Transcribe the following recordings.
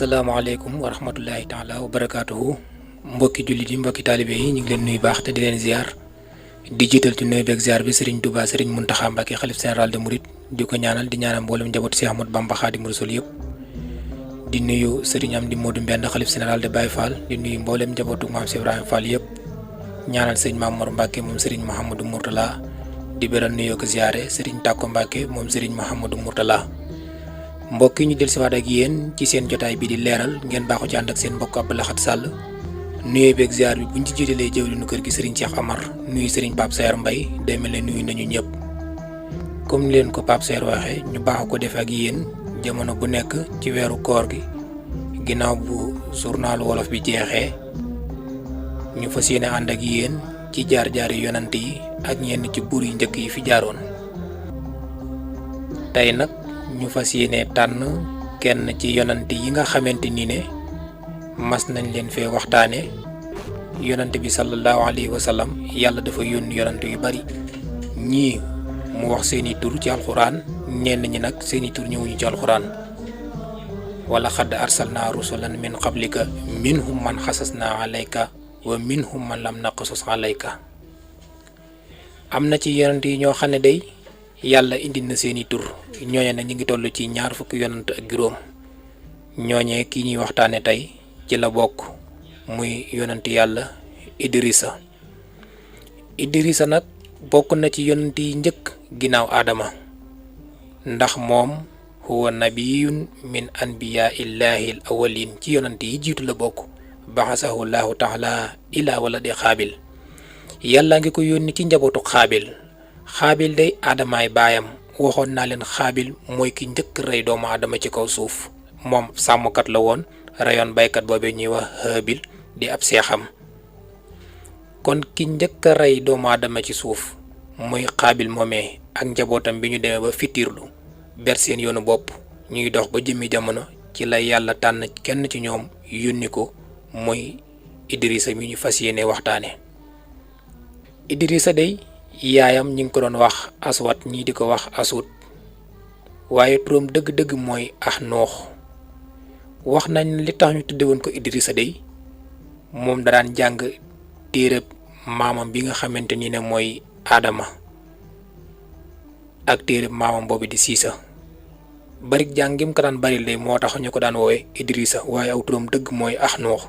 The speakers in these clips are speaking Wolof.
asalaamaaleykum wa rahmatullahi taala wa barakaatuhu mbokki jullit yi mbokki taalibe yi ñu ngi leen nuyu baax te di leen ziar di jiital ci nuyu beeg ziar bi Serigne Touba Serigne Mountakha Mbacké xalif général de Mouride di ko ñaanal di ñaanal mboolem njabootu Cheikh Ahmadou Bamba Khadimu Rasul yëpp di nuyu Serigne Amdi Modou Mbend xalif général de Baye Fall di nuyu mboolem njabootu Maam Cheikh Ibrahima Fall yëpp ñaanal Serigne Mamour Mbacké moom Serigne Mouhamadou Mourtala di beral nuyoo ko ziare Serigne Tako Mbacké moom Serigne Mouhamadou Mourtala mbokk yi ñu dellusiwaat ak yéen ci seen jotaay bi di leeral ngeen baaxu ci ànd ak seen mbokk Abdou Lahad Sall nuyoo beeg ziar bi buñ ci jiitalee jëwriñu kër gi Serigne Cheikh Amar nuyu Serigne Pape Saer Mbaye day mel ne nuyu nañu ñëpp comme ni leen ko Pape Saer waxee ñu baaxu ko def ak yéen jamono bu nekk ci weeru koor gi ginnaaw bu journalu wolof bi jeexee ñu fas yéene ànd ak yéen ci jaar-jaari yonante yi ak ñenn ci buur yi njëkk yi fi jaaroon tey nag ñu fas yéene tànn kenn ci yonante yi nga xamante ni ne mas nañ leen fee waxtaane yonante bi sallallahu alayhi wa sallam yàlla dafa yónni yonante yu bari ñii mu wax seeni tur ci alxuraan ñenn ñi nag seeni tur ñëwuñu ci alxuraan wala xadd arsalna rusulan min qablika minhum man xasasna alayka wa minhum man lam naqasus alayka am na ci yonante yi ñoo xam ne day yàlla indi na seeni tur ñooñe na ñu ngi toll ci 20 fukki yonant ak juróom ñooñee ki ñuy waxtaane tey ci la bokk muy yonant yàlla Idrissa nag bokk na ci yonant yi njëkk ginnaaw aadama ndax moom huwa nabiyun min anbiyaa illahi al awalin ci yonant yi jiitu la bokk baxasahu llahu taala ila waladi xaabil yàlla ngi ko yónni ci njabootu xaabil day aadamaay baayam waxoon naa leen xaabil mooy ki njëkk rey doomu aadama ci kaw suuf moom sàmmkat la woon reyoon baykat boobee ñuy wax Haabil di ab seexam kon ki njëkk a rey doomu aadama ci suuf muy xaabil moomee ak njabootam bi ñu demee ba fitirlu ber seen yoonu bopp ñuy dox ba jëmmi jamono ci la yàlla tànn kenn ci ñoom yónni ko muy Idrissa mi ñu fas yéene waxtaane Idrissa day yaayam ñi ngi ko doon wax aswat ñii di ko wax asut waaye turam dëgg-dëgg mooy Axnoox wax nañ li tax ñu tudde woon ko Idrissa day moom da daan jàng téereb maamam bi nga xamante ni ne mooy Aadama ak téereb maamam boobu di Siisa barik jàng gi mu ko daan baril day moo tax ñu ko daan woowe Idrissa waaye aw turam dëgg mooy Axnoox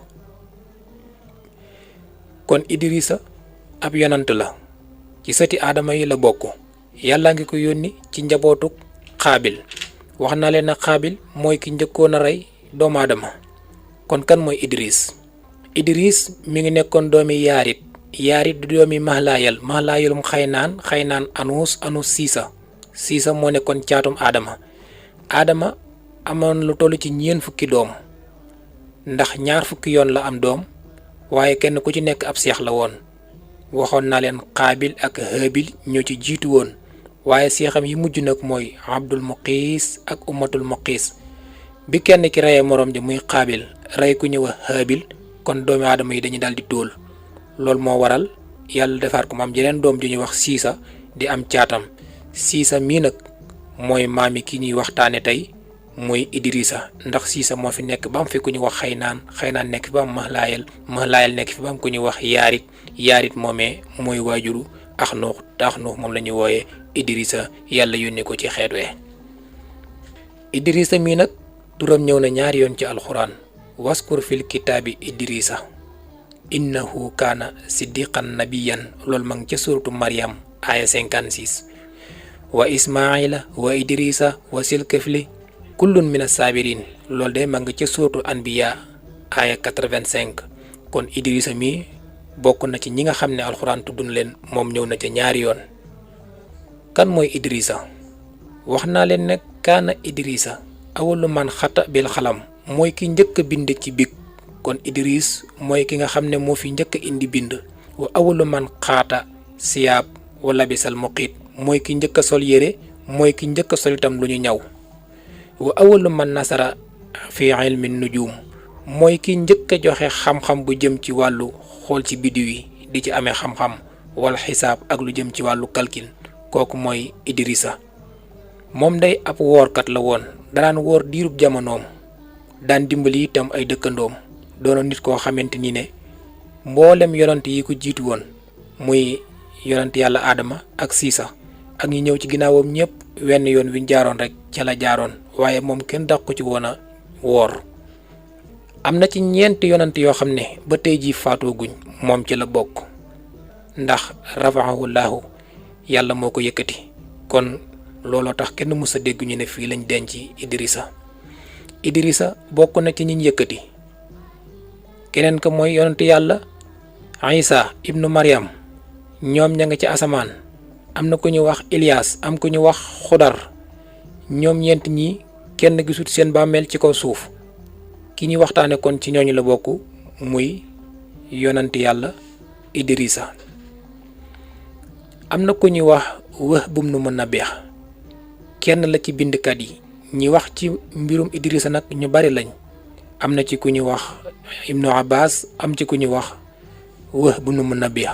kon Idrissa ab yonant la ci sëti aadama yi la bokk yàlla ngi ko yónni ci njabootuk xaabil wax naa leen nag xaabil mooy ki njëkkoon a rey doomu aadama kon kan mooy Idris mi ngi nekkoon doomi yaarit du doomi maxlaayalum xaynaan anuus siisa moo nekkoon caatum aadama amoon lu toll ci 4 fukki doom ndax 2 fukki yoon la am doom waaye kenn ku ci nekk ab seex la woon waxoon naa leen xaabil ak Haabil ñoo ci jiitu woon waaye seexam yi mujj nag mooy Abdul Muqiis ak Ummatul Muqiis bi kenn ki reyee moroom ja muy xaabil rey ku ñëw Haabil kon doomi aadama yi dañu daal di tóol loolu moo waral yàlla defaat ko maam jeneen doom ju ñuy wax Siisa di am caatam Siisa mii nag mooy maami ki ñuy waxtaane tey muy Idrissa ndax Siisa moo fi nekk ba am fi ku ñuy wax xaynaan nekk fi ba am maxlaayal nekk fi ba am ku ñuy wax yaarit moomee mooy waajuru Axnoox te Axnoox moom la ñuy wooyee Idrissa yàlla yónni ko ci xeet wee Idrissa mii nag turam ñëw na 2 yoon ci alxuraan waskur fil kitaabi Idrissa innahu kaana siddiqan nabiyan loolu ma ngi ca suratu Maryam aaya 56 wa ismaila wa Idrissa wa silkifli kullun mina saabiriin loolu de ma nga ca suratu Anbiya aaya 85 kon Idrissa mi bokk na ci ñi nga xam ne alxuraan tudd na leen moom ñëw na ca 2 yoon kan mooy Idrissa wax naa leen ne kaana Idrissa awalu man xata bil xalam mooy ki njëkk a bind ci big kon Idriss mooy ki nga xam ne moo fi njëkk a indi bind wa awalu man xaata siyaab wala bisal muqiit mooy ki njëkk a sol yére mooy ki njëkk a sol itam lu ñu ñaw wa awalu man nasara fi ilmi nujum mooy ki njëkk a joxe xam-xam bu jëm ci wàllu xool ci biddiw yi di ci amee xam-xam wala xisaab ak lu jëm ci wàllu calcul kooku mooy Idrissa moom day ab woorkat la woon daraan woor diirub jamonoom daan dimbali itam ay dëkkandoom doonoon nit koo xamante ni ne mboolem yonant yi ko jiitu woon muy yonant yàlla aadama ak siisa ak ñi ñëw ci ginnaawam ñëpp wenn yoon wi ñu jaaroon rek ca la jaaroon waaye moom kenn dàq ko ci woon a woor. am na ci ñeenti yonant yoo xam ne ba tey jii faatooguñ moom ci la bokk ndax rafaahu laahu yàlla moo ko yëkkati kon looloo tax kenn mës a dégg ñu ne fii lañ denc Idrissa bokk na ci ñiñ yëkkati. keneen ka mooy yonant yàlla Isa ibnu Maryam ñoom ña nga ci asamaan am na ku ñu wax Ilias am ku ñu wax Xudar ñoom ñeent ñi kenn gisut seen bàmmeel ci kaw suuf ki ñuy waxtaane kon ci ñooñu la bokk muy yonant yàlla Idrissa. am na ku ñuy wax Wahb ibnu Munabbih kenn la ci bindkat yi ñi wax ci mbirum Idrissa nag ñu bari lañ am na ci ku ñuy wax Ibnu Abbas am ci ku ñuy wax Wahb ibnu Munabbih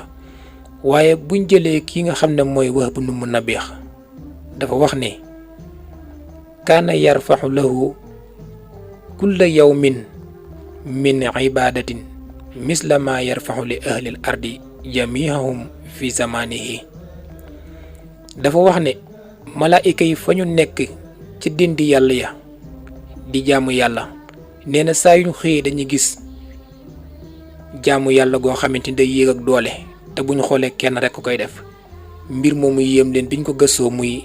waaye buñ jëlee ki nga xam ne mooy Wahb ibnu Munabbih dafa wax ne kaana yarfaxu lahu kulla yawmin min ibadatin misla ma yarfaxu li ahli l ardi jamihahum fi zamanihi. dafa wax ne malaayika yi fa ñu nekk ci dindi yàlla ya di jaamu yàlla nee na saa yuñ xëyee dañuy gis jaamu yàlla goo xamante ni day yéeg ak doole te bu ñu xoolee kenn rek ko koy def mbir moomu yéem leen biñ ko gëstoo muy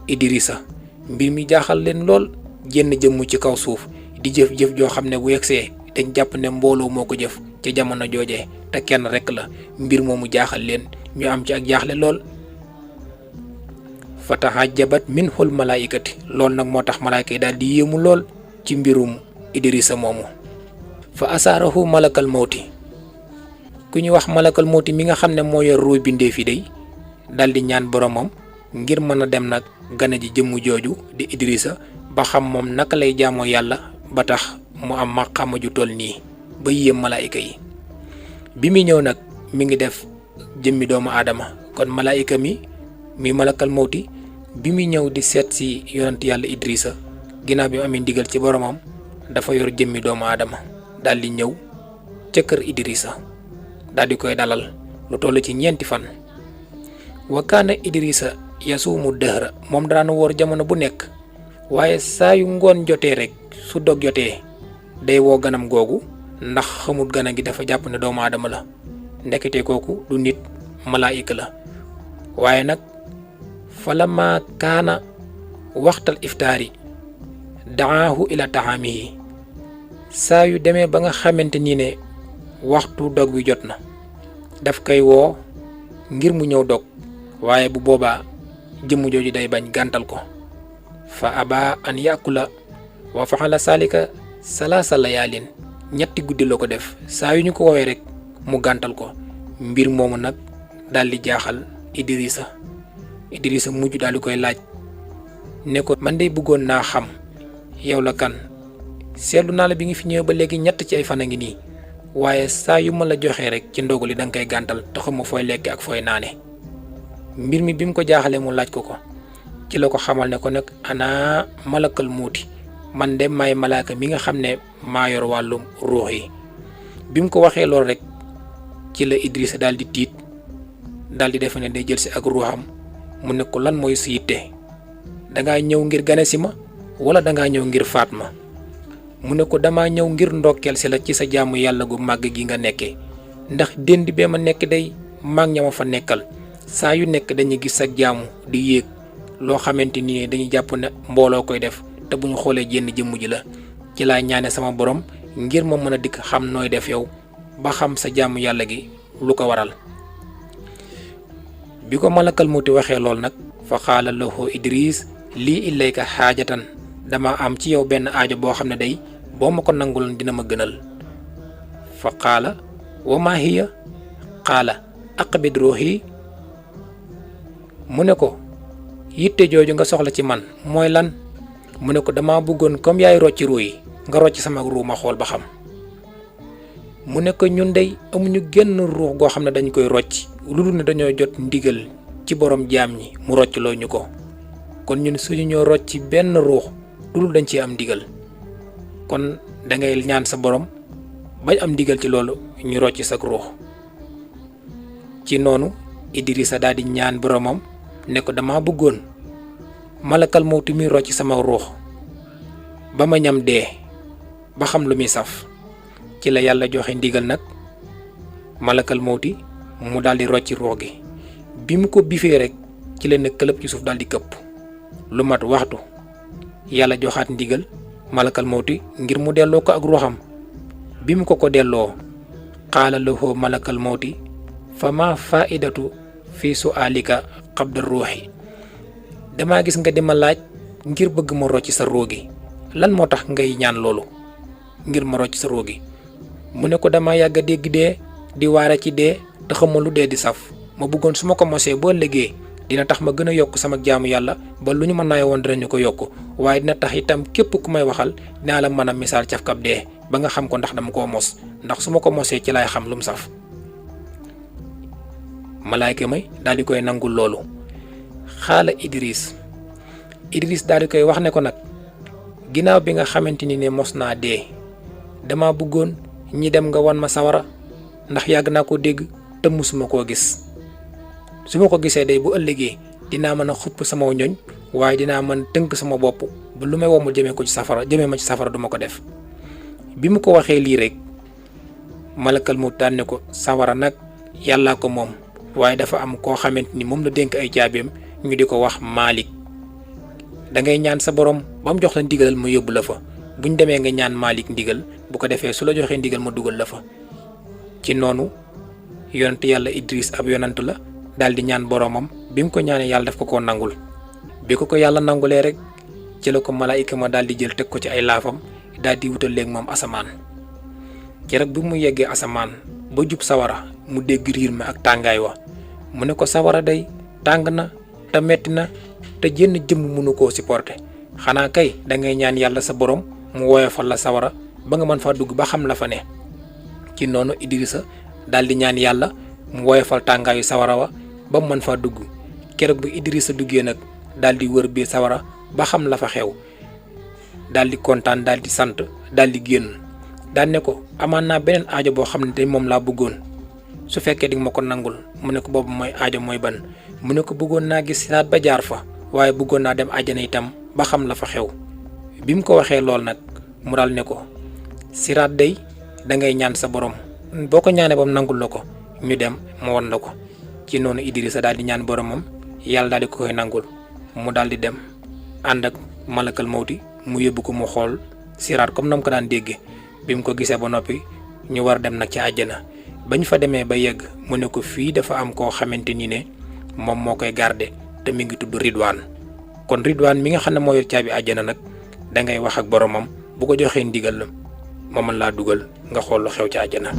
Idrissa mbir mi jaaxal leen lool jenn jëmm ci kaw suuf di jëf-jëf joo xam ne bu yegsee dañ jàpp ne mbooloo moo ko jëf ca jamono joojee te kenn rek la mbir moomu jaaxal leen ñu am ci ak jaaxle lool. fatahajjabat minhul malaayikati loolu nag moo tax malaayika yi daal di yéemu lool ci mbirum Idrissa moomu. fa asaarahu malakal mawti ku ñu wax malakal mawti mi nga xam ne moo yor ruuy bindee fi day daal di ñaan boromam ngir mën a dem nag gane ji jëmm jooju di Idrissa ba xam moom naka lay jaamoo yàlla ba tax mu am maqaama ju toll nii ba yéem malaayika yi. bi muy ñëw nag mi ngi def jëmmi doomu aadama kon malaayika mi malakal mawti bi muy ñëw di seet si yonent yàlla Idrissa ginnaaw bi mu amee ndigal ci boromam dafa yor jëmmi doomu aadama daal di ñëw ca kër Idrissa daal di koy dalal lu toll ci ñeenti fan. wa kaana Idrissa yasuumu dëhra moom daan woor jamono bu nekk waaye saa yu ngoon jotee rek su dog jotee day woo ganam googu ndax xamut gana gi dafa jàpp ne doomu aadama la ndekete kooku du nit malaayika la. waaye nag falamma kaana waxtal iftaari daahu ila taamihi saa yu demee ba nga xamante ni ne waxtu dog wi jot na daf koy woo ngir mu ñëw dog waaye bu boobaa jëmm jooju day bañ gàntal ko. fa aba an yakula wa faxala salika salaasa layaalin ñetti guddi la ko def saa yu ñu ko woowee rek mu gàntal ko mbir moomu nag daal di jaaxal Idrissa mujj daal di koy laaj ne ko man de bëggoon naa xam yow la kan seetlu naa la bi nga fi ñëwee ba léegi ñett ci ay fan a ngi nii waaye saa yu ma la joxee rek ci ndogu li da nga koy gàntal te xamuma fooy lekke ak fooy naane. mbir mi bi mu ko jaaxalee mu laaj ko ci la ko xamal ne ko nag ana malakal muuti man de maay malaaka mi nga xam ne maa yor wàllum ruux yi. bi mu ko waxee loolu rek ci la Idrissa daal di tiit daal di def ne day jël si ak ruuxam mu ne ko lan mooy si yitte dangaa ñëw ngir gane si ma wala dangaa ñëw ngir faat ma. mu ne ko damaa ñëw ngir ndokkeel si la ci sa jaamu yàlla gu màgg gi nga nekkee ndax dénd bee ma nekk day mag ña ma fa nekkal saa yu nekk dañuy gis sa jaamu di yéeg loo xamante ni dañuy jàpp ne mbooloo koy def te bu ñu xoolee jenn jëmm ji la ci laa ñaane sama borom ngir ma mën a dikk xam nooy def yow ba xam sa jaamu yàlla gi lu ko waral. bi ko malakal mawti waxee lool nag fa xaala lahu Idris lii ilayka xaajatan dama am ci yow benn aajo boo xam ne day boo ma ko nanguloon dina ma gënal. fa qaala wa maa hiya qaala aqbid ruuhi mu ne ko yitte jooju nga soxla ci man mooy lan mu ne ko dama bëggoon comme yaay rocci ruu yi nga rocc sama ruu ma xool ba xam. mu ne ko ñun dey amuñu genn ruux goo xam ne dañ koy rocc lu dul ne dañoo jot ndigal ci borom jaam ñi mu rocc loo ñu ko kon ñun suñu ñoo rocc benn ruux lu dul dañ ci am ndigal. kon da ngay ñaan sa borom bañ am ndigal ci loolu ñu rocc sa ruux. ci noonu Idrissa daal di ñaan boromam ne ko dama bëggoon malakal mawti mi rocc sama ruux ba ma ñam dee ba xam lu muy saf. ci la yàlla joxe ndigal nag malakal mawti mu daal di rocci ruux gi. bi mu ko bifee rek ci la ne këlëb ci suuf daal di këpp. lu mat waxtu yàlla joxaat ndigal malakal mawti ngir mu delloo ko ak ruuxam. bi mu ko delloo qaala lahu malakal mawti fa ma faidatu fi su'alika qabda ruuxi. dama gis nga di ma laaj ngir bëgg ma rocc sa ruux gi, lan moo tax ngay ñaan loolu ngir ma rocc sa ruux gi. mu ne ko dama yàgg a dégg dee di waare ci dee te xamul lu dee di saf. ma bëggoon su ma ko mosee boo liggéey dina tax ma gën a yokk sama jaamu yàlla ba lu ñu mën naa woon dinañu ko yokk, waaye dina tax itam képp ku may waxal dinaa la mën a misaal cafkab dee ba nga xam ko ndax dama koo mos, ndax su ma ko mosee ci laay xam lu mu saf. malaayka may daal di koy nangul loolu. xaala Idris daal di koy wax ne ko nag ginnaaw bi nga xamante ni ne mos naa dee dama bëggoon ñi dem nga wan ma sawara ndax yàgg naa ko dégg te musuma koo gis. su ma ko gisee day bu ëllëgee dinaa mën a xupp sama ñoñ, waaye dinaa mën tënk sama bopp ba lu may womul jëmee ma ci safara duma ko def. bi mu ko waxee lii rek malakal mu tànne ko sawara nag yàllaa ko moom, waaye dafa am koo xamante ni moom la dénk ay caabeem ñu di ko wax Malik. da ngay ñaan sa borom ba mu jox la ndigalal ma yóbbu la fa. buñ demee nga ñaan Malik ndigal, bu ko defee su la joxee ndigal ma dugal la fa. ci noonu yonent yàlla Idris ab yonent la daal di ñaan boromam. bi mu ko ñaanee yàlla daf ko nangul. bi ko yàlla nangulee rek ci la ko malaayika ma daal di jël teg ko ci ay laafam daal di wutal léegi moom asamaan. ci rek bi mu yeggee asamaan ba jub sawara mu dégg riir ma ak tàngaay wa. mu ne ko sawara day tàng na te metti na te jenn jëmm mënu koo supporter, xanaa kay da ngay ñaan yàlla sa borom mu woyofal la sawara ba nga mën faa dugg ba xam la fa ne. ci noonu Idrissa daal di ñaan yàlla mu woyofal tàngaayu sawara wa ba mu mën faa dugg. keroog bu Idrissa duggee nag daal di wër biir sawara ba xam la fa xew, daal di kontaan daal di sant daal di génn. daal ne ko amaan naa beneen aajo boo xam ne tey moom laa bëggoon, su fekkee di nga ma ko nangul. mu ne ko boobu mooy aajo mooy ban. mu ne ko bëggoon naa gis siraat ba jaar fa, waaye bëggoon naa dem àjjana itam ba xam la fa xew. bi mu ko waxee lool nag mu daal ne ko siraat day da ngay ñaan sa borom, boo ko ñaanee ba mu nangul la ko ñu dem mu won la ko. ci noonu Idrissa daal di ñaan boromam, yàlla daal di ko koy nangul. mu daal di dem ànd ak malakal mawti mu yóbbu ko mu xool siraat comme na mu ko daan déggee. bi mu ko gisee ba noppi ñu war dem nag ci àjjana. bañ fa demee ba yegg mu ne ko fii dafa am koo xamante ni ne moom moo koy garder te mi ngi tudd Ridwaan. kon Ridwaan mi nga xam ne moo yor caabi àjjana nag da ngay wax ak boromam, bu ko joxee ndigal la ma mën laa dugal nga xool lu xew ci àjjana.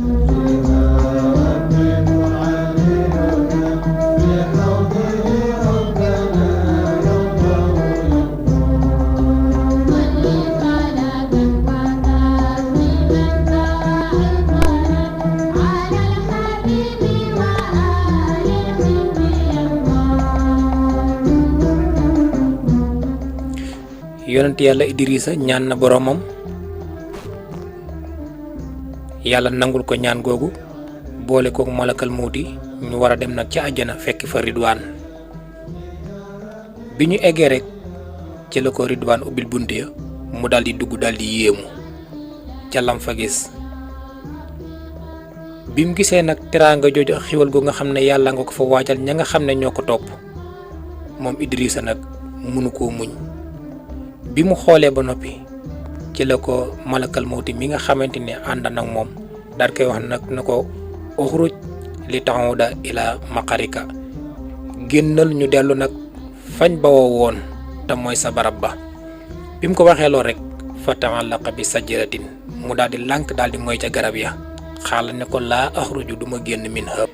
yonent yàlla Idrissa ñaan na boromam, yàlla nangul ko ñaan googu boole kook malakal mawti ñu war a dem nag ci àjjana fekk fa Ridwaan. bi ñu eggee rek ci la ko Ridwaan ubbil bunt ya mu daal di dugg daal di yéemu ca lam fa gis. bi mu gisee nag teraanga jooju xiwal gu nga xam ne yàlla nga ko fa waajal ña nga xam ne ñoo ko topp, moom Idrissa nag mënu koo muñ. bi mu xoolee ba noppi ci la ko malakal mawti mi nga xamante ne ànd nag moom daal koy wax nag na ko uxruj li ta'uda ila maqarika, génnal ñu dellu nag fañ bawoo woon te mooy sa barab ba. bi mu ko waxee lool rek fa ta'allaqa bi sajaratin mu daal di lànk daal di mooy ca garab ya. xaala ne ko laa axruju duma génn min hëb.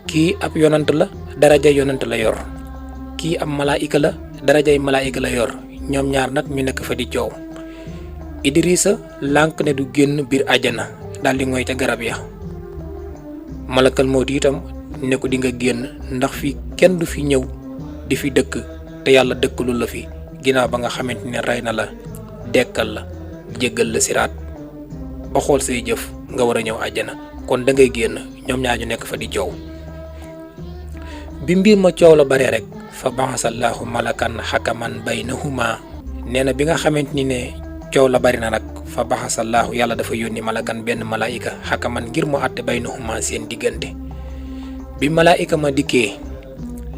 kii ab yonant la daraja yonant la yor, kii ab malaayika la darajay malaayika la yor. ñoom ñaar nag ñu nekk fa di coow. Idrissa lànk ne du génn biir àjjana daal di ngoy ca garab ya. malakal mawti itam ne ko di nga génn ndax fii kenn du fi ñëw di fi dëkk te yàlla dëkkalul la fi ginnaaw ba nga xamante ne rey na la dekkal la jéggal la siraat ba xool say jëf nga war a ñëw àjjana kon da ngay génn ñoom ñaar ñu nekk fa di coow. bi mbir ma coow la bare rek fa baxasallaahu malakan xakaman baynahuma nee na bi nga xamante ni ne coow la bari na nag fa baxasallaahu yàlla dafa yónni malakan benn malaayika xakaman ngir mu àtte baynahuma seen diggante. bi malaayika ma dikkee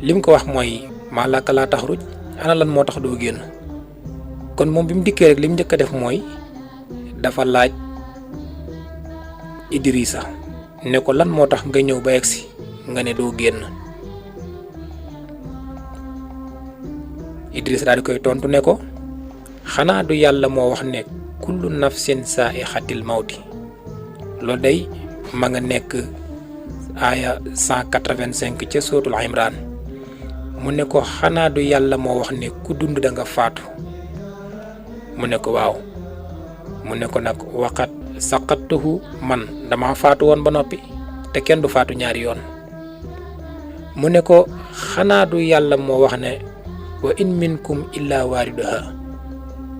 lim ko wax mooy malaka laa taxruj ana lan moo tax doo génn. kon moom bi mu dikkee rek lim njëkk a def mooy dafa laaj Idrissa ne ko lan moo tax nga ñëw ba egsi nga ne doo génn. Idrissa daal di koy tontu ne ko xanaa du yàlla moo wax ne kullu nafsin saa'ixatil mawti loolu day ma nga nekk aaya 185 ca sootul Imran mu ne ko xanaa du yàlla moo wax ne ku dund da nga faatu mu ne ko waaw mu ne ko nag waqat saqattuhu man dama faatu woon ba noppi te kenn du faatu ñaari yoon. mu ne ko xanaa du yàlla moo wax ne wa in minkum illa waariduha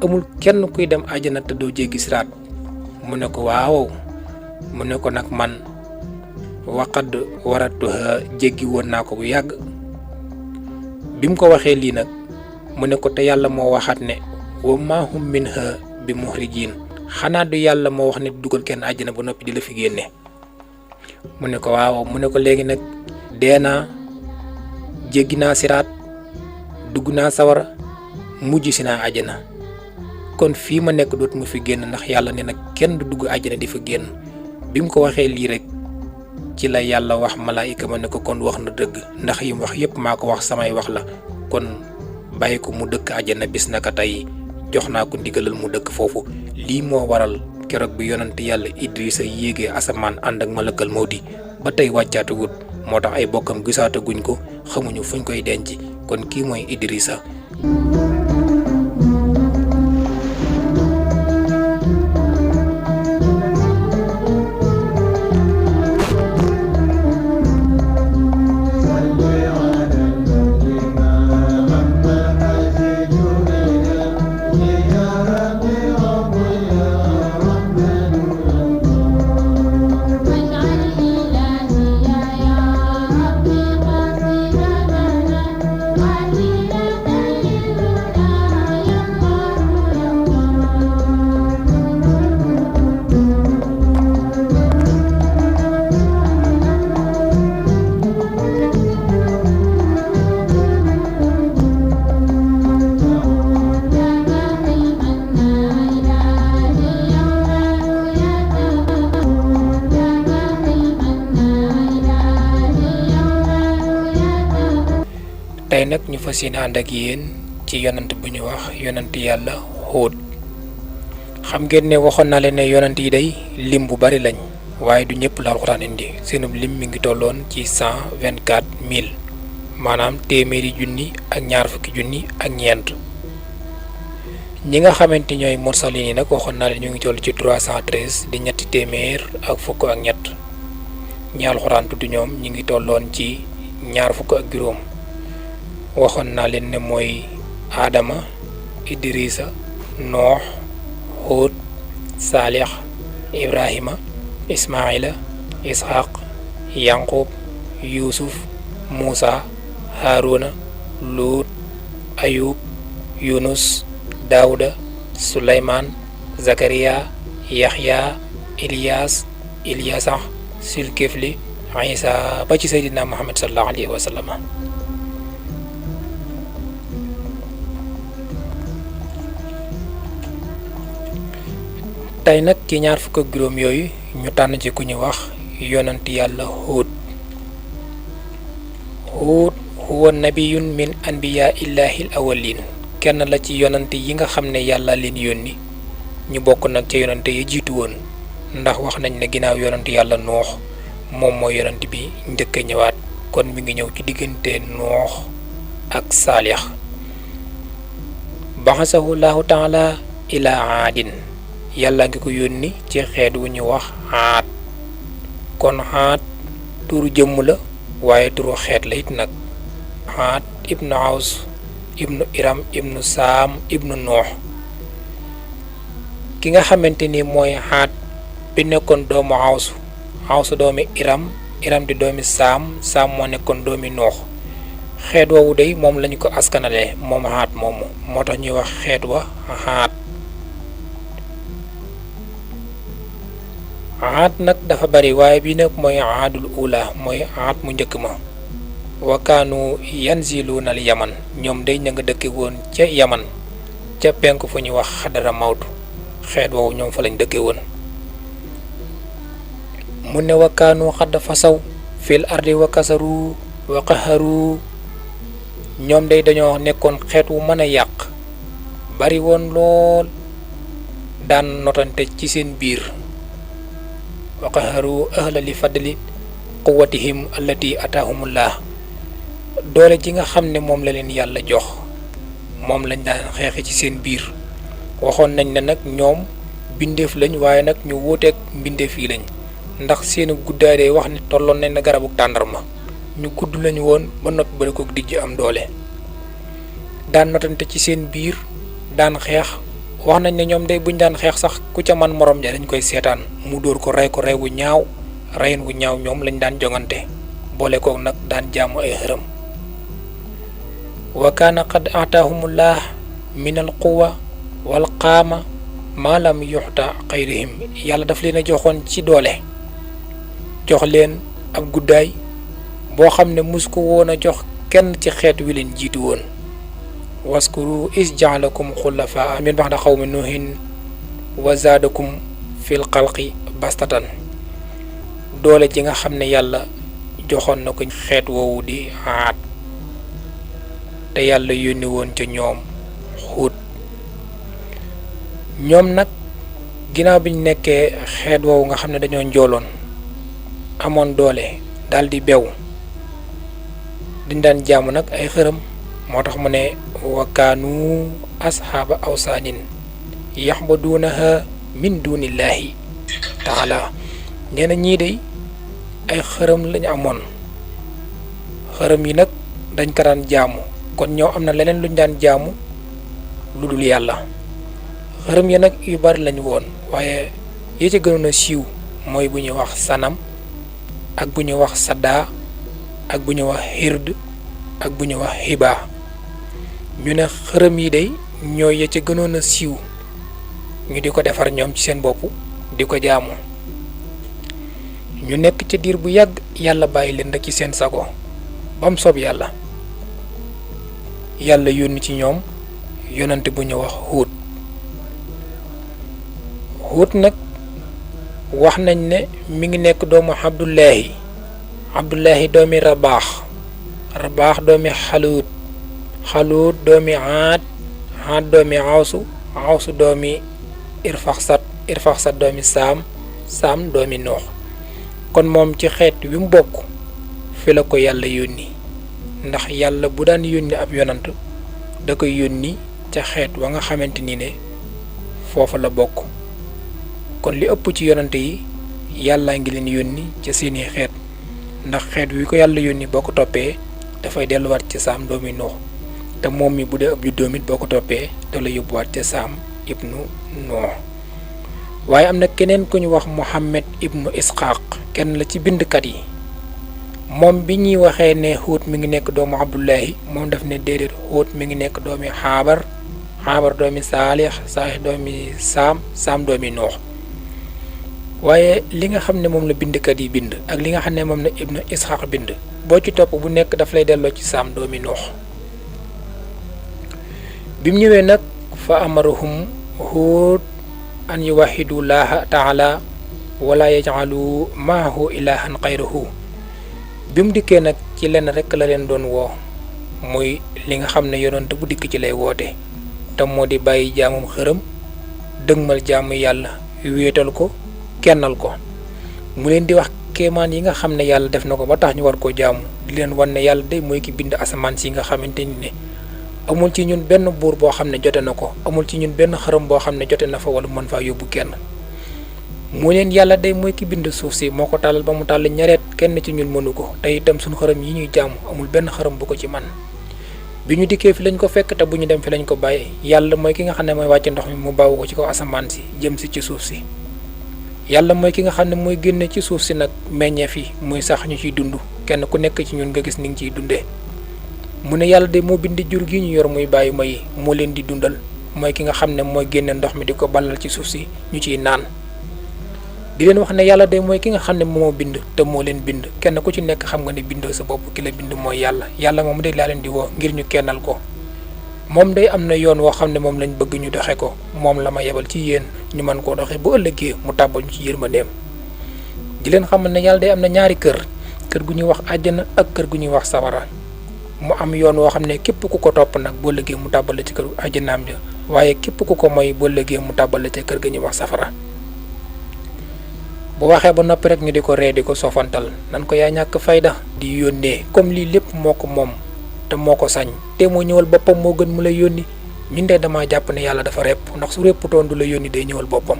amul kenn kuy dem àjjana te doo jéggi siraat mu ne ko waaw mu ne ko nag man waqad waratuha jéggi woon naa ko bu yàgg. bi mu ko waxee lii nag mu ne ko te yàlla moo waxaat ne wa maa hum minha bi muxrijiin xanaa du yàlla moo wax ne dugal kenn àjjana ba noppi di la fi génne. mu ne ko waaw mu ne ko léegi nag dee naa jéggi naa siraat dugg naa sawara mujj si naa àjjana kon fii ma nekk dootuma fi génn ndax yàlla ne nag kenn du dugg àjjana di fa génn. bi mu ko waxee lii rek ci la yàlla wax malaayika ma ne ko kon wax na dëgg ndax yim wax yépp maa ko wax samay wax la kon bàyyi ko mu dëkk àjjana bis naka tey jox naa ko ndigalal mu dëkk foofu. lii moo waral keroog bi yonante yàlla Idrissa yéegee asamaan ànd ak malakal mawti ba tey wàccaatagut moo tax ay bokkam gisaataguñ ko xamuñu fuñ koy denc kon kii mooy Idrissa. tey nag ñu fas yéene ànd ak yéen ci yonant bu ñu wax yonant yàlla Huud. xam ngeen ne waxoon naa leen ne yonant yi day lim bu bari lañ waaye du ñëpp la alxuraan indi seenub lim mi ngi tolloon ci 124 000 maanaam téeméeri junni ak ñaar fukki junni ak ñeent. ñi nga xamante ñooy mursalin yi nag waxoon naa leen ñu ngi toll ci 313 di ñetti téeméer ak fukk ak ñett. ñi alxuraan tudd ñoom ñi ngi tolloon ci ñaar fukk ak juróom. waxoon naa leen ne mooy Adama Idrissa Noox Huud Saalix Ibrahima Ismaila Ishaq Yanqub Yuusuf Muusa Haaruna Luut Ayub Yunus Daawuda Suleymaan Zakariya Yaxya Ilyaasa Sulkifli Isa ba ci Seydina Muhammad sallallahu alayhi wa sallam. tey nag ci ñaar fukk ak juróom yooyu ñu tànn ci ku ñu wax yonant yàlla Huud. Huud huwa nabiyun min anbiyaa illaahi awwaliin kenn la ci yonante yi nga xam ne yàlla leen yónni ñu bokk nag ca yonante yi jiitu woon ndax wax nañ ne ginnaaw yonante yàlla Noox moom mooy yonante bi njëkk a ñëwaat kon mi ngi ñëw ci diggante Noox ak Saalix. baxasahu laahu taala ilaa aadin yàlla ngi ko yónni ci xeet wu ñu wax Aad kon Aad turu jëmm la waaye turu xeet la it nag. Aad ibnu Aws ibnu Iram ibnu Saam ibnu Noox ki nga xamante ni mooy xaat bi nekkoon doomu Awsu doomi Iram di doomi Saam moo nekkoon doomi Noox xeet woowu day moom lañu ko askanale moom xaat moomu moo tax ñuy wax xeet wa xaat nag dafa bari waaye bii nag mooy aadul ula mooy xaat mu njëkk ma wakaanu yanziluuna al yaman ñoom day ña nga dëkke woon ca yaman ca penk fu ñuy wax xadara mawtu xeet woowu ñoom fa lañ dëkke woon mu ne wakaanu xadd fasaw fil ardi wa kasaru wa qaharu ñoom day dañoo nekkoon xeet wu mën a yàq bari woon lool daan notante ci seen biir wa qaharu ahla li fadli quwwatihim allati ataahumullah doole ji nga xam ne moom la leen yàlla jox moom lañ daan xeexe ci seen biir waxoon nañ ne nag ñoom bindeef lañ waaye nag ñu wuuteeg mbindeef yi lañ ndax seeni guddaay day wax ne tolloon nañ na garabu tàndarma ñu gudd lañu woon ba noppi ba ko dijj am doole daan notante ci seen biir daan xeex wax nañ ne ñoom day buñ daan xeex sax ku ca man morom ja dañ koy seetaan mu dóor ko rey wu ñaaw reyin wu ñaaw ñoom lañ daan jongante boole kook nag daan jaamu ay xërëm wa kaana qad ataahumullah min al quwa wal qaama maa lam yuxta xayrihim yàlla daf leen a joxoon ci doole jox leen ab guddaay boo xam ne mus ko woon a jox kenn ci xeet wi leen jiitu woon waskuru is jaalakum xulafaa min baxda xawmi nuuhin wa zaadakum fil xalqi bastatan doole ji nga xam ne yàlla joxoon na ko xeet woowu di Aad te yàlla yónni woon ca ñoom Huud ñoom nag ginnaaw bi ñu nekkee xeet woowu nga xam ne dañoo njooloon amoon doole daldi bew dañ daan jaamu nag ay xërëm moo tax mu ne wakaanu asxaaba awsaanin yaxbaduunaha min dunillahi taala nee na ñii day ay xërëm lañu amoon xërëm yi nag dañ ko daan jaamu kon ñoo am na leneen luñ daan jaamu lu dul yàlla xërëm ya nag yu bari lañu woon waaye yi ci gënoon a siiw mooy bu ñuy wax sanam ak bu ñuy wax saddaa ak bu ñuy wax hird ak bu ñuy wax hibaa ñu ne xërëm yi day ñooy ya ca gënoon a siiw ñu di ko defar ñoom ci seen bopp di ko jaamu ñu nekk ci diir bu yàgg yàlla bàyyi leen rek ci seen sago ba mu soob yàlla yónni ci ñoom yonante bu ñu wax Huud nag wax nañ ne mi ngi nekk doomu Abdullahi doomi Rabaax doomi Xaluut doomi Aad doomi Awsu doomi Irfaxsat doomi Saam doomi Noox kon moom ci xeet wi mu bokk fi la ko yàlla yónni ndax yàlla bu daan yónni ab yonant da koy yónni ca xeet wa nga xamante ni ne foofa la bokk kon li ëpp ci yonante yi yàllaa ngi leen yónni ca seeni xeet ndax xeet wi ko yàlla yónni boo ko toppee dafay delluwaat ca Saam doomi Noox te moom mi bu dee ab juddoom it boo ko toppee da la yóbbuwaat ca Saam ibnu Noox waaye am na keneen ku ñu wax Muhammad ibnu Isxaaq kenn la ci bindkat yi moom bi ñuy waxee ne Huud mi ngi nekk doomu Abdullahi moom daf ne déedéet Huud mi ngi nekk doomi Xaabar doomi Saalix doomi Saam doomi Noox waaye li nga xam ne moom la bindkat yi bind ak li nga xam ne moom la ibnu Isxaaq bind boo ci topp bu nekk daf lay delloo ci Saam doomi Noox bi mu ñëwee nag fa amarahum Huud an yuwaxidu laaha taala wala yajcalu maahu ilahan xayrahu bi mu dikkee nag ci lenn rekk la leen doon woo muy li nga xam ne yonent bu dikk ci lay woote te moo di bàyyi jaamum xërëm dëgmal jaamu yàlla wéetal ko kennal ko mu leen di wax kéemaan yi nga xam ne yàlla def na ko ba tax ñu war koo jaamu di leen wan ne yàlla day mooy ki bind asamaan si nga xamante ni ne amul ci ñun benn buur boo xam ne jote na ko amul ci ñun benn xërëm boo xam ne jote na fa wala mën faa yóbbu kenn mu leen yàlla day mooy ki bind suuf si moo ko tàllal ba mu tàll ñareet kenn ci ñun mënu ko te itam suñu xërëm yi ñuy jaamu amul benn xërëm bu ko ci man bi ñu dikkee fi lañ ko fekk te bu ñu dem fi lañ ko bàyyi. yàlla mooy ki nga xam ne mooy wàcce ndox mi mu bawoo ko ci kaw asamaan si jëm si ci suuf si. yàlla mooy ki nga xam ne mooy génne ci suuf si nag meññeef yi muy sax ñu ciy dund kenn ku nekk ci ñun nga gis ni ngi ciy dundee. mu ne yàlla de moo bind jur gi ñu yor muy bàyyi ma yi moo leen di dundal mooy ki nga xam ne mooy génne ndox mi di ko ballal ci suuf si ñu ciy naan. di leen wax ne yàlla de mooy ki nga xam ne moo bind te moo leen bind kenn ku ci nekk xam nga ne bindoo sa bopp ki la bind mooy yàlla. yàlla moom de laa leen di woo ngir ñu kennal ko. moom day am na yoon woo xam ne moom lañ bëgg ñu doxe ko moom la ma yebal ci yéen ñu mën koo doxe bu ëllëgee mu tàbbal ñu ci yërmandeem. di leen xamal ne yàlla day am na ñaari kër gu ñuy wax àjjana ak kër gu ñuy wax sawara. mu am yoon woo xam ne képp ku ko topp nag boo ëllëgee mu tàbbal la ci kër àjjanaam ja waaye képp ku ko moy boo ëllëgee mu tàbbal la ci kër ga ñuy wax safara. bu waxee ba noppi rek ñu di ko ree di ko sofantal nan ko yaa ñàkk fayda di yónnee comme lii lépp moo ko moom te moo ko sañ te moo ñëwal boppam moo gën mu lay yónni ñun de damaa jàpp ne yàlla dafa repp ndax su repputoon du la yónni day ñëwal boppam.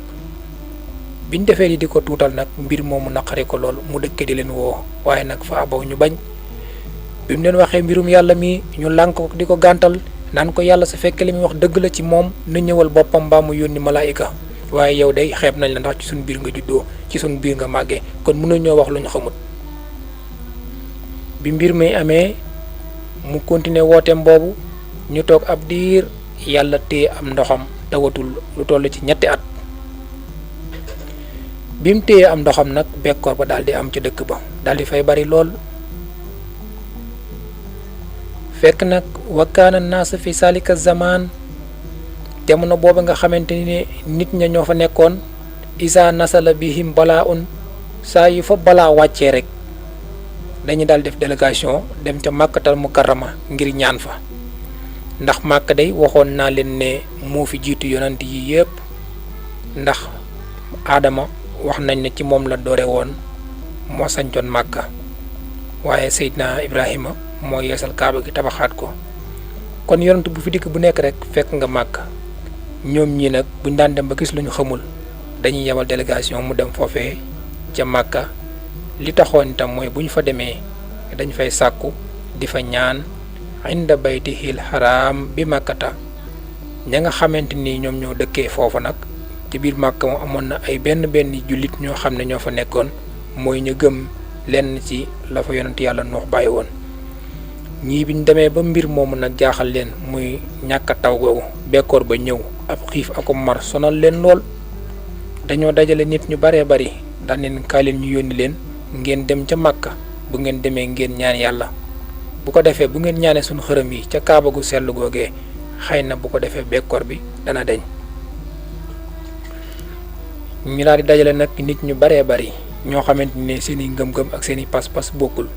biñ defee li di ko tuutal nag mbir moomu naqari ko lool mu dëkke di leen woo waaye nag fa abaw ñu bañ. bi mu leen waxee mbirum yàlla mi ñu lànk ko di ko gàntal naan ko yàlla su fekkee li muy wax dëgg la ci moom na ñëwal boppam mbaa mu yónni malaayika waaye yow day xeeb nañ la ndax ci suñ biir nga juddoo ci suñ biir nga màggee kon mënuñoo wax lu ñu xamut. bi mbir mi amee mu continuer wooteem boobu ñu toog ab diir yàlla téye am ndoxam tawatul lu toll ci 2 at. bi mu téye am ndoxam nag bekkoor ba daal di am ci dëkk ba daal di fay bari lool. fekk nag wakkaana naas fi salika zaman jamono boobu nga xamante ni nit ña ñoo fa nekkoon isa nasala bihim balaa un saa yu fa balaa wàccee rek dañu daal def délégation dem ca màkkatal mukarrama ngir ñaan fa ndax màkk day waxoon naa leen ne moo fi jiitu yonant yi yépp ndax aadama wax nañ ne ci moom la doore woon moo sañcoon màkka waaye Seydina Ibrahima moo yeesal kaaba gi tabaxaat ko kon yonant bu fi dikk bu nekk rek fekk nga màkk ñoom ñii nag buñ daan dem ba gis lu ñu xamul dañuy yebal délégation mu dem foofee ca màkka li taxoon itam mooy bu ñu fa demee dañ fay sàkku di fa ñaan inda baytihil haram bi màkkata ña nga xamante ni ñoom ñoo dëkkee foofa nag ci biir màkka moo amoon na ay benn jullit ñoo xam ne ñoo fa nekkoon mooy ñu gëm lenn ci la fa yonent yàlla Nuux bàyyi woon. ñii biñ demee ba mbir moomu nag jaaxal leen muy ñàkk a taw googu bekkoor ba ñëw ab xiif ak mar sonal leen lool dañoo dajale nit ñu baree bari daan leen kaay leen ñu yónni leen ngeen dem ca Màkka bu ngeen demee ngeen ñaan yàlla bu ko defee bu ngeen ñaanee suñu xërëm yi ca kaaba gu sell googee xëy na bu ko defee bekkoor bi dana deñ. ñu daal di dajale nag nit ñu baree bari ñoo xamante ne seeni ngëm-ngëm ak seeni pas-pas bokkul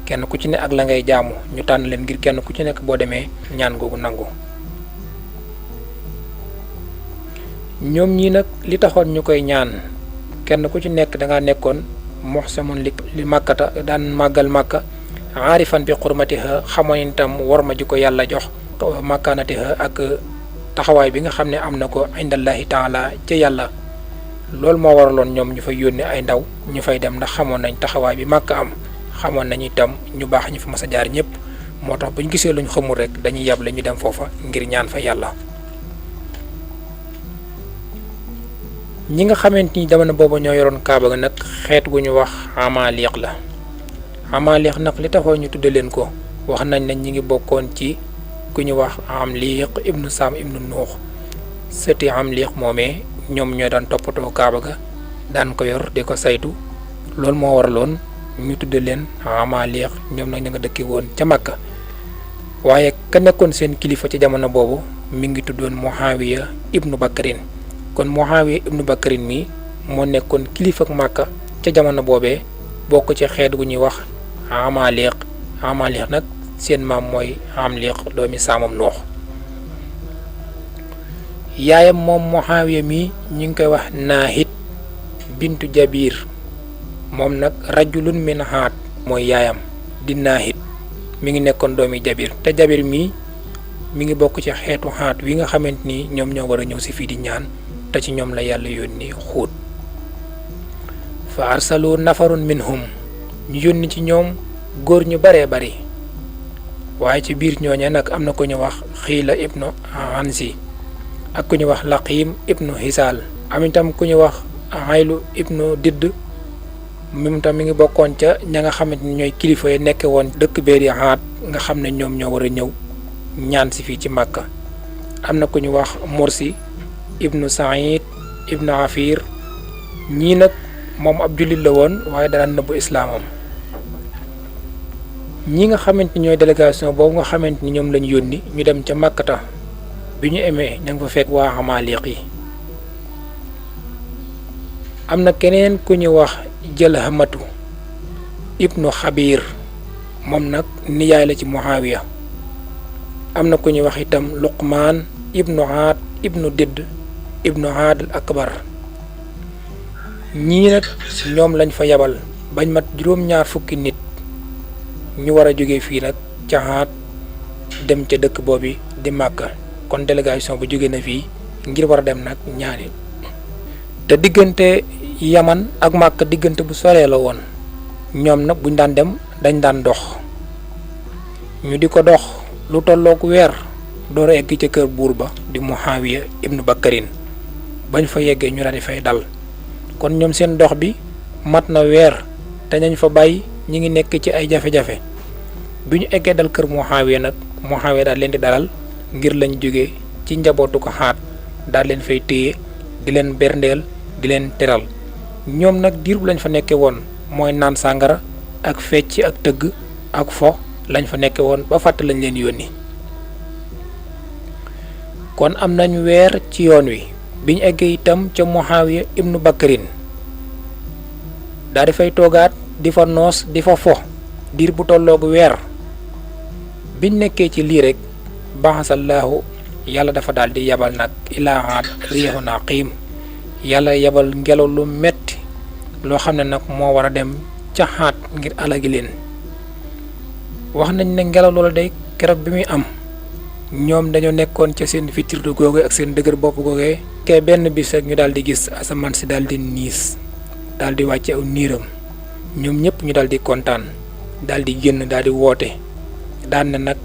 kenn ku ci ne ak la ngay jaamu ñu tànn leen ngir kenn ku ci nekk boo demee ñaan googu nangu. ñoom ñii nag li taxoon ñu koy ñaan kenn ku ci nekk dangaa nekkoon muhsamun li màkkata daan màggal màkka aarifan bi xurmatiha xamoon itam war ma ji ko yàlla jox makkaanatiha ak taxawaay bi nga xam ne am na ko indallahi taala ca yàlla. loolu moo waraloon ñoom ñu fay yónnee ay ndaw ñu fay dem ndax xamoon nañ taxawaay bi màkk am xamoon nañu itam ñu baax ñu fi mas a jaar ñëpp moo tax bu ñu gisee luñ xamul rek dañuy yable ñu dem foofa ngir ñaan fa yàlla. ñi nga xamante ni jamono boobu ñoo yoroon kaaba ga nag xeet gu ñu wax amaaliq la. amaaliq nag li taxoon ñu tudde leen ko wax nañ ne ñi ngi bokkoon ci ku ñu wax Amliq ibnu Sam ibnu Nuux sëti Amliq moomee ñoom ñoo daan toppatoo kaaba ga daan ko yor di ko saytu loolu moo waraloon ñu tudde leen Amaaliq ñoom nag ñu nga dëkki woon ca Makka waaye ka nekkoon seen kilifa ci jamono boobu mi ngi tuddoon Muawiya ibnu Bakrin kon Muawiya ibnu Bakrin mi moo nekkoon kilifa ak Makka ca jamono boobee bokk ci xeet gu ñuy wax Amaaliq Amaaliq nag seen maam mooy Amliq doomi Saamam Nuux yaayam moom Muawiya mi ñu ngi koy wax Naahid bintu Jabir moom nag rajulun min Haat mooy yaayam di Naahid mi ngi nekkoon doomi Jabir te Jabir mi ngi bokk ci xeetu Haat wi nga xamante ni ñoom ñoo war a ñëw si fii di ñaan te ci ñoom la yàlla yónni Xuut fa arsalu nafarun minhum ñu yónni ci ñoom góor ñu baree bari waaye ci biir ñooñe nag am na ku ñu wax xiila ibnu ansi ak ku ñu wax laqim ibnu hisaal am itam ku ñu wax aylu ibnu didd moom tam mi ngi bokkoon ca ña nga xamante ni ñooy kilifa yi nekke woon dëkk bee di Haat nga xam ne ñoom ñoo war a ñëw ñaan si fii ci Màkka. am na ku ñu wax Mursi ibnu Saïd ibnu Afir ñii nag moom ab jullit la woon waaye daan nëbbu islaamam. ñi nga xamante ni ñooy délégation boobu nga xamante ni ñoom lañu yónni ñu dem ca Màkkata bi ñu emee ña nga fa fekk waa Amaaliq yi. am na keneen ku ñu wax Jalhamatu ibnu Xabiir moom nag nijaay la ci Muawiya. am na ku ñu wax itam Luqmaan ibnu Haad ibnu Didd ibnu Haad al Akbar. ñii nag ñoom lañ fa yabal bañ mat juróom-ñaar fukki nit ñu war a jóge fii nag ca Haat dem ca dëkk boobu di Màkka. kon délégation bu jóge na fii ngir war a dem nag ñaari te diggante Yaman ak Màkka diggante bu soree la woon. ñoom nag buñ daan dem dañ daan dox ñu di ko dox lu tollook weer door a egg ca kër buur ba di Muawiya ibnu Bakarin bañ fa yeggee ñu daal di fay dal. kon ñoom seen dox bi mat na weer te nañ fa bàyyi ñi ngi nekk ci ay jafe-jafe bi ñu eggee dal kër Muawiya nag Muawiya daal leen di dalal ngir lañ jóge ci njabootu ko Haat daal leen fay téye di leen berndeel di leen teral. ñoom nag diir bu lañ fa nekkee woon mooy naan sàngara ak fecc ak tëgg ak fo lañ fa nekkee woon ba fàtte lañ leen yónni. kon am nañ weer ci yoon wi biñ eggee itam ca Muawiya ibnu Bakarin daal di fay toogaat di fa noos di fa fo diir bu tolloog weer. biñ nekkee ci lii rek baxasallaahu yàlla dafa daal di yabal nag ilaa Haat riixun aqiim yàlla yabal ngelaw lu metti loo xam ne nag moo war a dem ca Haat ngir alagi leen. wax nañ ne ngelaw loolu day keroog bi muy am ñoom dañoo nekkoon ca seen fitirdu googu ak seen dëgër bopp googee te benn bis rek ñu daal di gis asamaan si daal di niis daal di wàcce aw niiram ñoom ñëpp ñu daal di kontaan daal di génn daal di woote daan na nag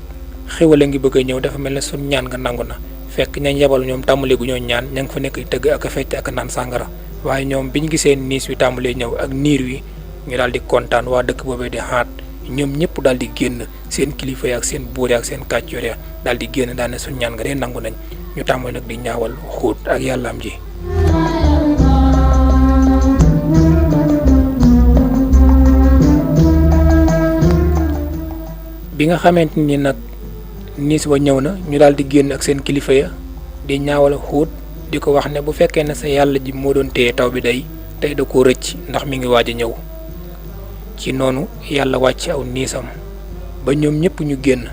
xéwale ngi bëgg a ñëw dafa mel ne suñ ñaan nga nangu na. fekk ñañ yebal ñoom tàmbali gu ñoo ñaan ña nga fa nekk tëgg ak a fecc ak a naan sàngara waaye ñoom biñ gisee niis wi tàmbalee ñëw ak niir wi ñu daal di kontaan waa dëkk boobee di Haat ñoom ñëpp daal di génn seen kilifa yi ak seen buur ak seen kàccoor ya daal di génn daane suñ ñaan nga dee nangu nañ ñu tàmbali nag di ñaawal Huud ak yàllaam ji. bi nga xamante ni nag niis wa ñëw na ñu daal di génn ak seen kilifa ya di ñaawal Huud di ko wax ne bu fekkee ne sa yàlla ji moo doon téye taw bi day tey da koo rëcc ndax mi ngi waaj a ñëw. ci noonu yàlla wàcc aw niisam ba ñoom ñëpp ñu génn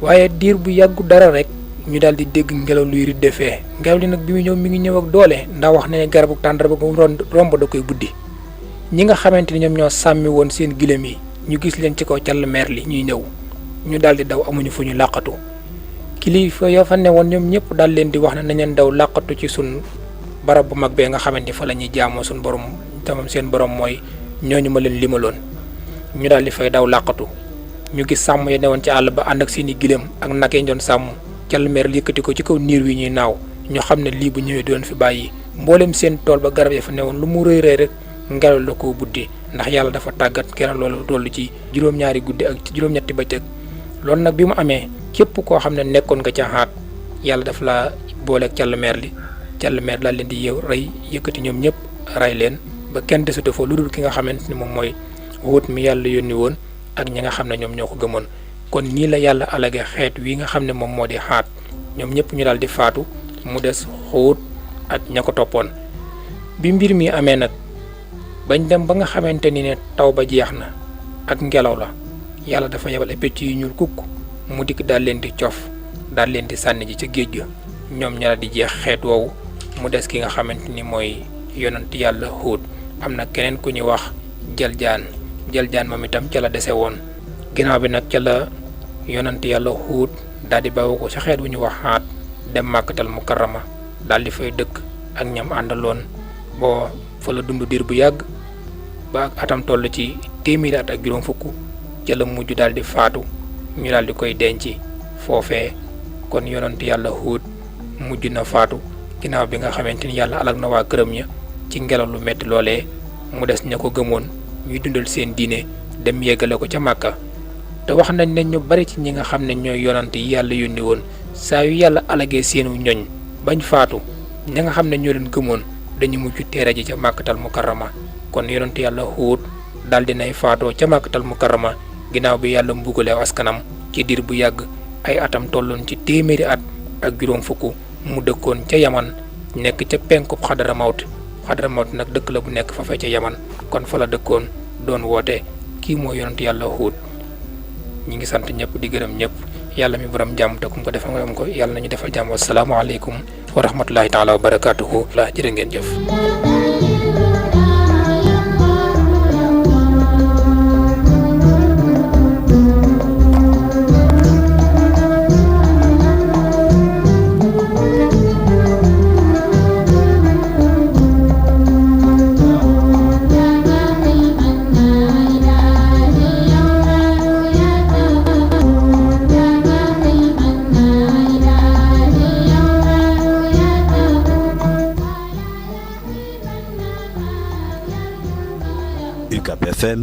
waaye diir bu yàggu dara rek ñu daal di dégg ngelaw luy ridde fee. ngelaw li nag bi mu ñëw mi ngi ñëw ak doole ndax wax ne garabu tàndarma bu romb da koy buddi. ñi nga xamante ni ñoom ñoo sàmmi woon seen gilem yi ñu gis leen ci kaw càll meer li ñuy ñëw ñu daal di daw amuñu fu ñu làqatu. kilifa yoo fa ne woon ñoom ñëpp daal leen di wax ne nañ leen daw làqatu ci sun barab bu mag bee nga xamante ni fa la ñuy jaamoo suñ borom tamam seen borom mooy ñooñu ma leen limaloon. ñu daal di fay daw làqatu ñu gis sàmm ya newoon ci àll ba ànd ak seeni gileem ak nag yi doon sàmm càll meer yëkkati ko ci kaw niir wi ñuy naaw ñu xam ne lii bu ñëwee doon fi bàyyi mboolem seen tool ba garab ya fa newoon lu mu rëy rëy rek ngelaw la koo buddi ndax yàlla dafa tàggat ngelaw loolu toll ci juróom-ñaari guddi ak juróom-ñetti bëccëg. loolu nag bi mu amee képp koo xam ne nekkoon nga ca Haat yàlla daf la booleeg càll meer daal leen di yeew rey yëkkati ñoom ñëpp rey leen ba kenn desute foofu lu dul ki nga xamante ni moom mooy Huud mi yàlla yónni woon ak ñi nga xam ne ñoom ñoo ko gëmoon. kon nii la yàlla alage xeet wi nga xam ne moom moo di Haat ñoom ñëpp ñu daal di faatu mu des Huud ak ña ko toppoon. bi mbir mi amee nag bañ dem ba nga xamante ni ne taw ba jeex na ak ngelaw la yàlla dafa yebal ay picc yu ñuul kukk mu dikk daal leen di cof daal leen di sànni ji ca géej ga ñoom ña di jeex xeet woowu mu des ki nga xamante ni mooy yonent yàlla Huud. am na keneen ku ñuy wax Jaljaan moom itam ca la dese woon. ginnaaw bi nag ca la yonent yàlla Huud daal di bawoo ko ca xeet wu ñu wax Haat dem Màkkatal Mukarrama daal di fay dëkk ak ñam àndaloon boo fa la dund diir bu yàgg ba ak atam toll ci téeméeri at ak juróom fukk ca la mujj daal di faatu ñu daal di koy denc foofee. kon yonent yàlla Huud mujj na faatu ginnaaw bi nga xamante ni yàlla alag na waa këram ña ci ngelaw lu metti loolee mu des ña ko gëmoon ñuy dundal seen diine dem yeggale ko ca Màkka. te wax nañ ne ñu bari ci ñi nga xam ne ñooy yonent yi yàlla yónni woon saa yu yàlla alagee seenu ñoñ bañ faatu ña nga xam ne ñoo leen gëmoon dañu mujj teere ji ca Màkkatal Mukarrama. kon yonent yàlla Huud daal dinay faatoo ca Màkkatal Mukarrama ginnaaw bi yàlla mbugaleew askanam ci diir bu yàgg. ay atam tolloon ci téeméeri at ak juróom fukk mu dëkkoon ca Yaman nekk ca penkub Xadaramawt nag dëkk la bu nekk fa ca Yaman kon fa la dëkkoon doon woote kii moo yonent yàlla Huud. ñi ngi sant ñëpp di gërëm ñëpp yàlla mi borom jàmm te kum ko defal nga am ko yàlla nañu defal jàmm wasalaamaaleykum wa rahmatullahi taala wa barakaatuhu la jërë ngeen jëf. UCAP FM